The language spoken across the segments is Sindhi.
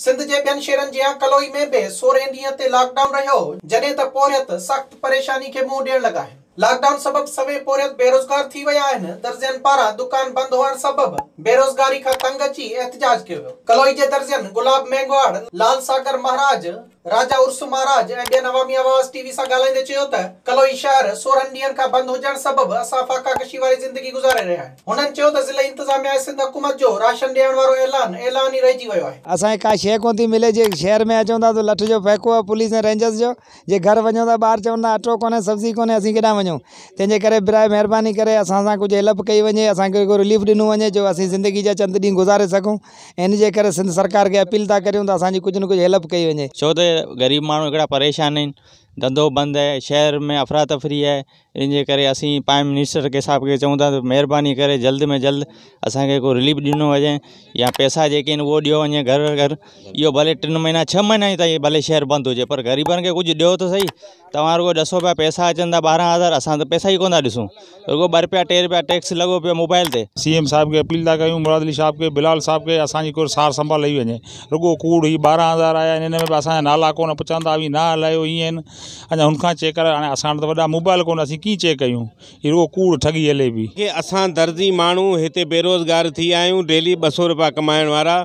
سنڌ جي ٻين شهرن جيان ڪلوئي ۾ به سورهين ڏينهن تي لاڪ ڊائون رهيو، جڏهن ته پورهيت سخت پريشاني کي منهن ڏيڻ لڳا آهن. لاڪ ڊائون سبب سوين پورهيت بيروزگار ٿي ويا آهن، درزين پاران دڪان بند هئڻ سبب بيروزگاري کان تنگ اچي احتجاج ڪيو ويو. ڪلوئي جي درزين گلاب مينگهواڙ، لال ساگر مهاراج، راجا عرس مهاراج ۽ ٻين عوامي آواز ٽي وي سان ڳالهائيندي چيو ته ڪلوئي شهر 16 ڏينهن کان بند هجڻ سبب اسان فاقاڪشي واري زندگي گذاري رهيا آهيون. هنن چيو ته ضلعي انتظاميا ۽ سنڌ حڪومت جو راشن ڏيڻ وارو اعلان اعلان ئي رهجي ويو آهي. اسان کي ڪا شيء ڪونه ٿي ملي جي شهر ۾ اچون ٿا ته لٺ جو ڦهڪو آهي پوليس ۽ رينجرز جو جي گهر وڃون ٿا ٻار چون ٿا اٽو ڪونهي سبزي ڪونهي اسين ڪيڏانهن وڃون تنهن جي ڪري براء مهرباني ڪري اسان سان ڪجهه هيلپ ڪئي وڃي اسان کي ڪو رليف ڏنو وڃي جو اسين زندگي جا چند ڏينهن گذاري سگهون ان جي ڪري سنڌ سرڪار کي اپيل ٿا ڪريون ته اسان جي ڪجهه نه ڪجهه هيلپ ڪئي وڃي. ڇو ته غريب ماڻهو هڪڙا پريشان آهن ڌنڌو بند آهي شهر ۾ افراتفري آهي ان جي ڪري اسين پرائم منسٽر کي صاحب کي چئون ٿا ته مهرباني ڪري جلد ۾ جلد اسان کي ڪو رليف ڏنو وڃي يا پئسا جيڪي آهن اهو ڏيو وڃي گهر گهر اهو ڀلي ٽن مهينا ڇهه مهينا تائين ڀلي شهر بند هجي پر غريبن کي ڪجهه ڏيو ته سهي توهان رڳو ڏسو پيا پئسا اچن ٿا 12,000 اسان ته پئسا ئي ڪونه ٿا ڏسون رڳو ٻه رپيا ٽي رپيا ٽيڪس لڳو پيو موبائل تي. سي ايم صاحب کي اپيل ٿا ڪيون مراد علي صاحب کي بلال صاحب کي اسان جي ڪو سار سنڀال لهي وڃي رڳو ڪوڙ هي 12,000 آيا آهن ان ۾ به اسان جا نالا ڪونه پڇن ٿا اوهين نه هلايو ائين آهن اڃا هن کان چيڪ ڪرايو هاڻي اسان وٽ ته وڏا موبائل ڪونه اسين ڪيئن چيڪ ڪيون هي رڳو ڪوڙ ٺڳي هلي پئي. اسان درزي ماڻهو هتي بيروزگار ٿي ويا آهيون ڊيلي 200 رپيا ڪمائڻ وارا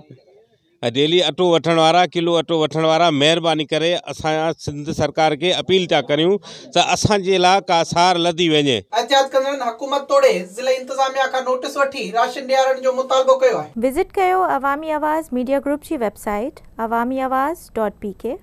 ۽ ڊيلي اٽو وٺڻ وارا ڪلو اٽو وٺڻ وارا مهرباني ڪري اسان سنڌ سرڪار کي اپيل ٿا ڪريون ته اسان جي لاء ڪا سار لڌي وڃي. احتجاج ڪندڙن حڪومت توڙي ضلعي انتظاميا کان نوٽيس وٺي راشن ڏيارڻ جو مطالبو ڪيو آهي. وزٽ ڪيو عوامي آواز ميڊيا گروپ جي ويب سائيٽ عوامي آواز ڊاٽ پي ڪي.